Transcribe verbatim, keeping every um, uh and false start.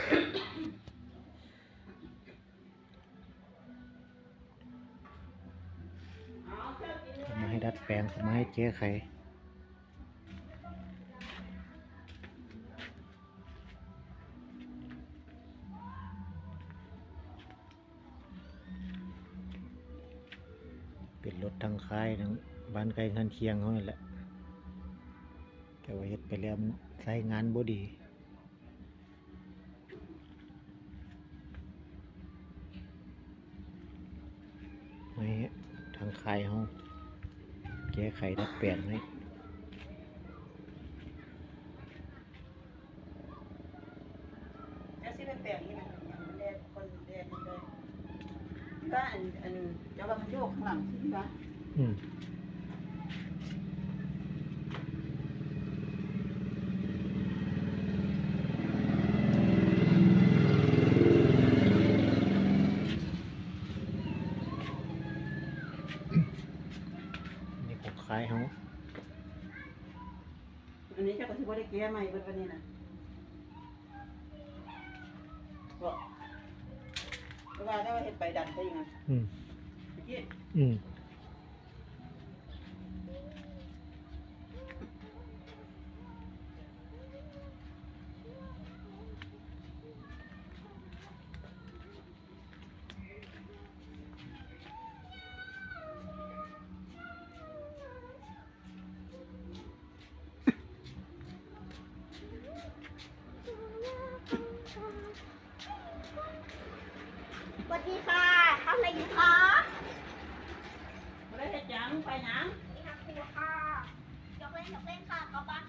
เขามาให้ดัดแปลง เขามาให้แก้ไข เป็นรถทั้งค่ายทั้งบ้านใกล้เฮือนเคียงเขานี่แหละ แต่ว่าเฮ็ดไปแล้วมันใช้งานบ่ดี ให้ทางค่ายเขาแก้ไขดัดแปลงให้ แล้วสิเป็นแปลงนี่นะ อย่างมันแดด คนแดดมันเลย ก็อัน อัน เจ้าว่ามันโยกข้างหลังใช่ไหมวะ อืม นี่ของค่ายเขา อันนี้เจ้าก็สิบ่ได้แก้ใหม่เบิดวันนี้นะ บ่ เพราะว่าเจ้าเฮ็ดไปดันไปอีกนะ อืม เมื่อกี้ อืม สวัสดีค่ะ ทำอะไรอยู่คะ บ่ได้เฮ็ดหยัง ไปหยัง นี่ค่ะครูค่ะ ยกเล่น ยกเล่นค่ะ กลับบ้าน